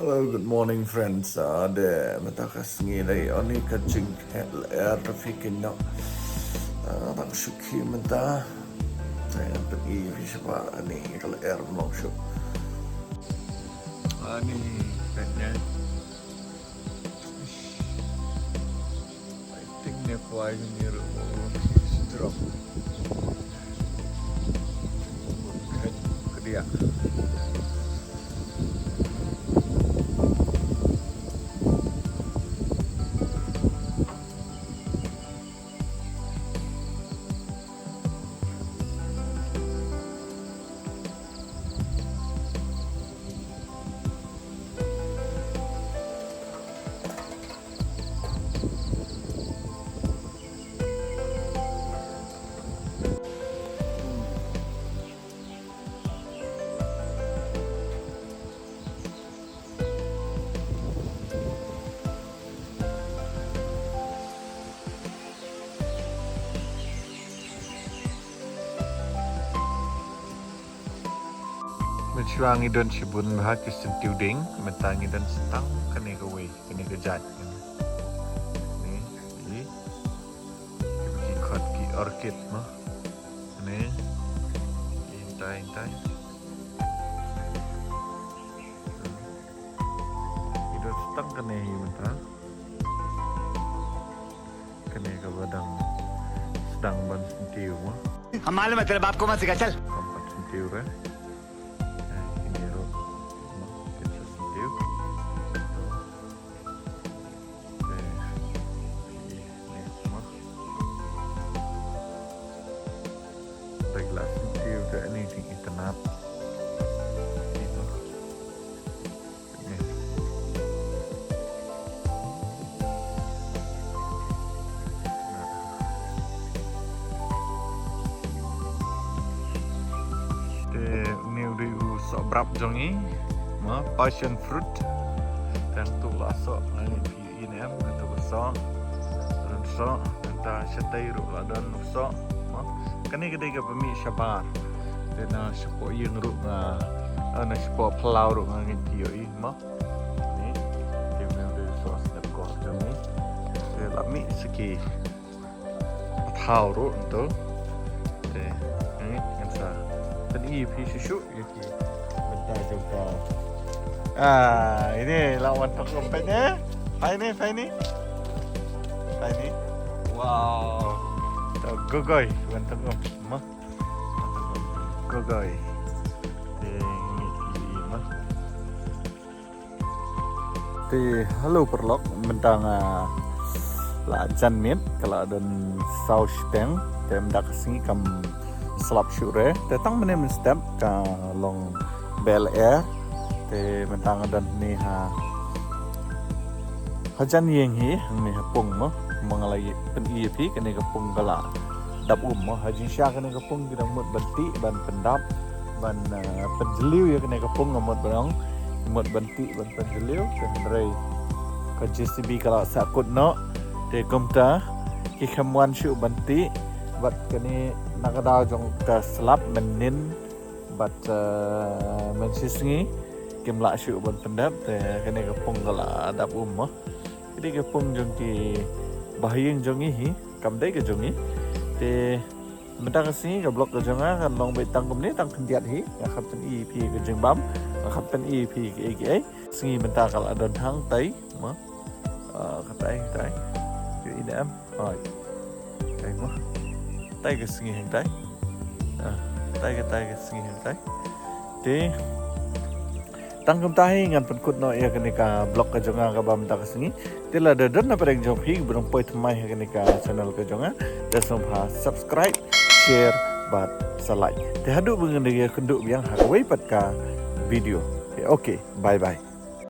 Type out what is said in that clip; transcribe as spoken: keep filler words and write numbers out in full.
Hello, good morning, friends. Ah, de mynta ka sngi dei oni ka jingkhet lyer ta phi kin nok. Ah, tang shu khie mynta. Te ngan pyni phi shaphang ani ka lyer mlong shuh. Ani pet ne. I think ne kwai ni ru drop. Kediak. Mynshuwa ngi don shibun bha ki syntiew dieng, mynta ngi don sa tang kane kawei, kane ka jait. Kane, i, ki, ki khot ki orchid mo. Kane, i, hyntai, hyntai. Ngi don sa tang kane hi mynta. Kane kaba dang sdang ban syntiew mo. हम मालूम है तेरे बाप को मत सिखा, चल। Kam pat syntiew re. Eh, ini ro. Mo, kita syntiew. Eh, ini mo. Tag la syntiew ka ini ding itynnad. Ini mo. Te une u dei u soh brap jong ngi, mo, passion fruit. Te hangtu la soh, nga ngeit phi i ne em, hangtu ka soh. Ron soh, nangta shatei ruh la don u soh, mo. Kane ka dei kaba mih shabar. Te na shapoh ïing ruh nga, eh, na shapoh phyllaw ruh nga ngeit phi ïohi, mo. Ni, te une u dei u soh snep kor jong ngi. Te la mih sa ki thaw ruh to. Te, ni, ngan sa pyni phi shuh shuh ïa ki bynta jong ka. Ah, ini la wan tong um peit ne. Phai ni, phai ni. Phai ni. Wow. To gogoi wan tong um. Mo. Gogoi. Te ngi i ma. Te hello paralok, mynta nga la jan miet, ka la don saw shiteng, te mynta ka sngi kam slap shuh re, te tang mynne mynstep ka long bel air, te mynta nga don hangne ha, ha jan ïing hi, hangne ha pung mo, ma nga la pyni ïa phi, kane ka pung ka la dap um mo, ha jingshisha kane ka pung ki dang mut ban tih, ban pyndap, ban, eh, pynjylliew ïa kane ka pung, nga mut ban ong, mut ban tih, ban pynjylliew, te hynrei ka J C B ka la sah kut noh, te kumta ki khlem wan shuh ban tih, bad kane na ka daw jong ka slap mynnin, bad, eh, mynshisngi kim lah shuh ban pyndep, te kane ka pung ka la dap um mo. Kane ka pung jong ki bahaïing jong ngi hi, kam dei ka jong ngi. Te mynta ka sngi ka vlog ka jong nga kan long beit tang kumne, tang khyndiat hi, nga khlem pyni ïa phi ka jingbam, nga khlem pyni ïa phi kiei kiei. Sngi mynta ka la don hangtai mo. Ah, katai, katai. Ïohi ne em. Hooid. Katai mo. Katai ka sngi hangtai. Ah, katai, katai ka sngi hangtai. Te tang kumta hi ngan pynkut noh ïa kane ka vlog ka jong nga kaba mynta ka sngi. Te lada don na pdeng jong phi ba dang poi thymmai ha kane ka channel ka jong nga, te sngewbha subscribe, share bad sa like. Te haduh ba ngin ïakynduh biang ha kawei pat ka video. Te okay, bye bye.